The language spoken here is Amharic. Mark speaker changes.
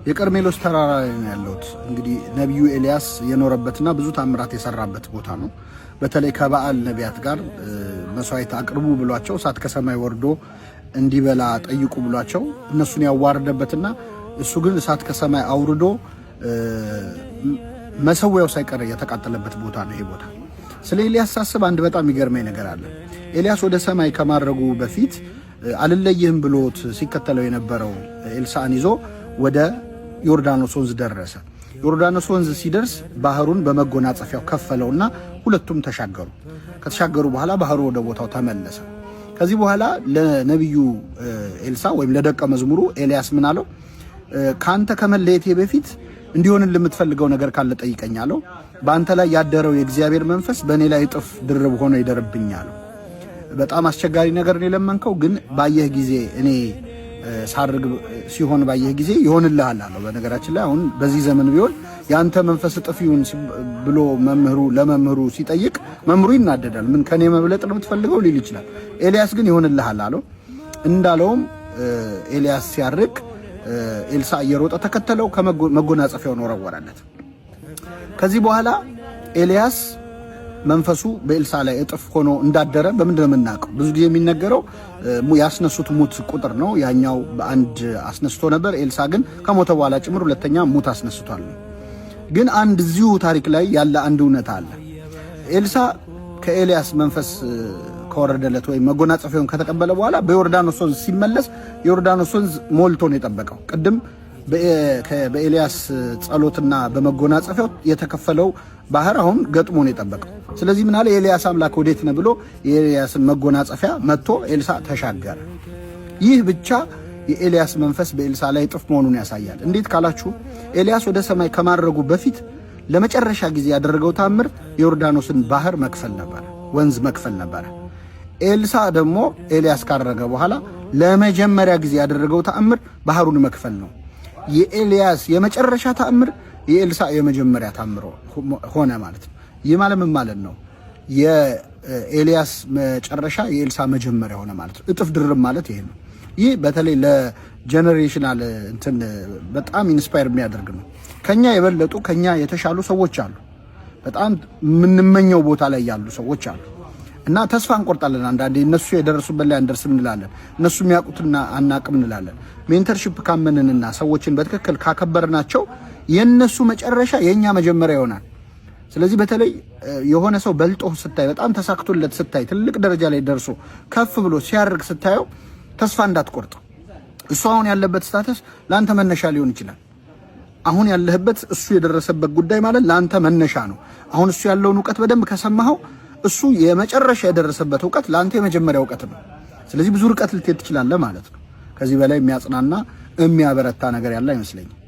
Speaker 1: የቀርሜሎስ ተራራ ላይ ነው ያለሁት። እንግዲህ ነቢዩ ኤልያስ የኖረበትና ብዙ ታምራት የሰራበት ቦታ ነው። በተለይ ከበዓል ነቢያት ጋር መስዋዕት አቅርቡ ብሏቸው እሳት ከሰማይ ወርዶ እንዲበላ ጠይቁ ብሏቸው እነሱን ያዋረደበትና እሱ ግን እሳት ከሰማይ አውርዶ መሰዊያው ሳይቀር የተቃጠለበት ቦታ ነው ይሄ ቦታ። ስለ ኤልያስ ሳስብ አንድ በጣም የሚገርመኝ ነገር አለ። ኤልያስ ወደ ሰማይ ከማረጉ በፊት አልለይህም ብሎት ሲከተለው የነበረው ኤልሳዕን ይዞ ወደ ዮርዳኖስ ወንዝ ደረሰ። ዮርዳኖስ ወንዝ ሲደርስ ባህሩን በመጎናጸፊያው ከፈለውና ሁለቱም ተሻገሩ። ከተሻገሩ በኋላ ባህሩ ወደ ቦታው ተመለሰ። ከዚህ በኋላ ለነቢዩ ኤልሳ ወይም ለደቀ መዝሙሩ ኤልያስ ምን አለው? ከአንተ ከመለየቴ በፊት እንዲሆንልህ የምትፈልገው ነገር ካለ ጠይቀኝ አለው። በአንተ ላይ ያደረው የእግዚአብሔር መንፈስ በእኔ ላይ እጥፍ ድርብ ሆኖ ይደርብኝ አለው። በጣም አስቸጋሪ ነገር ነው የለመንከው፣ ግን ባየህ ጊዜ እኔ ሳርግ ሲሆን ባየህ ጊዜ ይሆንልሃል አለው። በነገራችን ላይ አሁን በዚህ ዘመን ቢሆን የአንተ መንፈስ እጥፍ ይሁን ብሎ መምህሩ ለመምህሩ ሲጠይቅ መምህሩ ይናደዳል። ምን ከኔ መብለጥ ነው የምትፈልገው ሊል ይችላል። ኤልያስ ግን ይሆንልሃል አለው። እንዳለውም ኤልያስ ሲያርግ ኤልሳ እየሮጠ ተከተለው፣ ከመጎናጸፊያውን ወረወረለት። ከዚህ በኋላ ኤልያስ መንፈሱ በኤልሳ ላይ እጥፍ ሆኖ እንዳደረ በምንድን ነው የምናውቀው? ብዙ ጊዜ የሚነገረው ያስነሱት ሙት ቁጥር ነው። ያኛው በአንድ አስነስቶ ነበር። ኤልሳ ግን ከሞተ በኋላ ጭምር ሁለተኛ ሙት አስነስቷል። ግን አንድ እዚሁ ታሪክ ላይ ያለ አንድ እውነት አለ። ኤልሳ ከኤልያስ መንፈስ ከወረደለት ወይም መጎናጸፊያውን ከተቀበለ በኋላ በዮርዳኖስ ወንዝ ሲመለስ የዮርዳኖስ ወንዝ ሞልቶ ነው የጠበቀው። ቅድም በኤልያስ ጸሎትና በመጎናጸፊያው የተከፈለው ባህር አሁን ገጥሞ ነው የጠበቀው። ስለዚህ ምን አለ? የኤልያስ አምላክ ወዴት ነው ብሎ የኤልያስን መጎናጸፊያ መጥቶ ኤልሳ ተሻገረ። ይህ ብቻ የኤልያስ መንፈስ በኤልሳ ላይ እጥፍ መሆኑን ያሳያል። እንዴት ካላችሁ ኤልያስ ወደ ሰማይ ከማረጉ በፊት ለመጨረሻ ጊዜ ያደረገው ታምር የዮርዳኖስን ባህር መክፈል ነበረ፣ ወንዝ መክፈል ነበረ። ኤልሳ ደግሞ ኤልያስ ካረገ በኋላ ለመጀመሪያ ጊዜ ያደረገው ተአምር ባህሩን መክፈል ነው። የኤልያስ የመጨረሻ ተአምር የኤልሳ የመጀመሪያ ተአምር ሆነ ማለት ነው። ይህ ማለት ምን ማለት ነው? የኤልያስ መጨረሻ የኤልሳ መጀመሪያ ሆነ ማለት ነው። እጥፍ ድርብ ማለት ይሄ ነው። ይህ በተለይ ለ generational እንትን በጣም inspire የሚያደርግ ነው። ከኛ የበለጡ ከኛ የተሻሉ ሰዎች አሉ። በጣም የምንመኘው ቦታ ላይ ያሉ ሰዎች አሉ። እና ተስፋ እንቆርጣለን። አንዳንዴ እነሱ የደረሱበት ላይ አንደርስም እንላለን። እነሱ የሚያውቁትና አናቅም እንላለን። Mentorship ካመንንና ሰዎችን በትክክል ካከበርናቸው የእነሱ መጨረሻ የእኛ መጀመሪያ ይሆናል። ስለዚህ በተለይ የሆነ ሰው በልጦ ስታይ፣ በጣም ተሳክቶለት ስታይ፣ ትልቅ ደረጃ ላይ ደርሶ ከፍ ብሎ ሲያርግ ስታየው ተስፋ እንዳትቆርጥ። እሱ አሁን ያለበት status ለአንተ መነሻ ሊሆን ይችላል። አሁን ያለህበት እሱ የደረሰበት ጉዳይ ማለት ለአንተ መነሻ ነው። አሁን እሱ ያለውን እውቀት በደንብ ከሰማኸው እሱ የመጨረሻ የደረሰበት እውቀት ለአንተ የመጀመሪያ እውቀት ነው። ስለዚህ ብዙ ርቀት ልትሄድ ትችላለህ ማለት ነው። ከዚህ በላይ የሚያጽናና የሚያበረታ ነገር ያለ አይመስለኝም።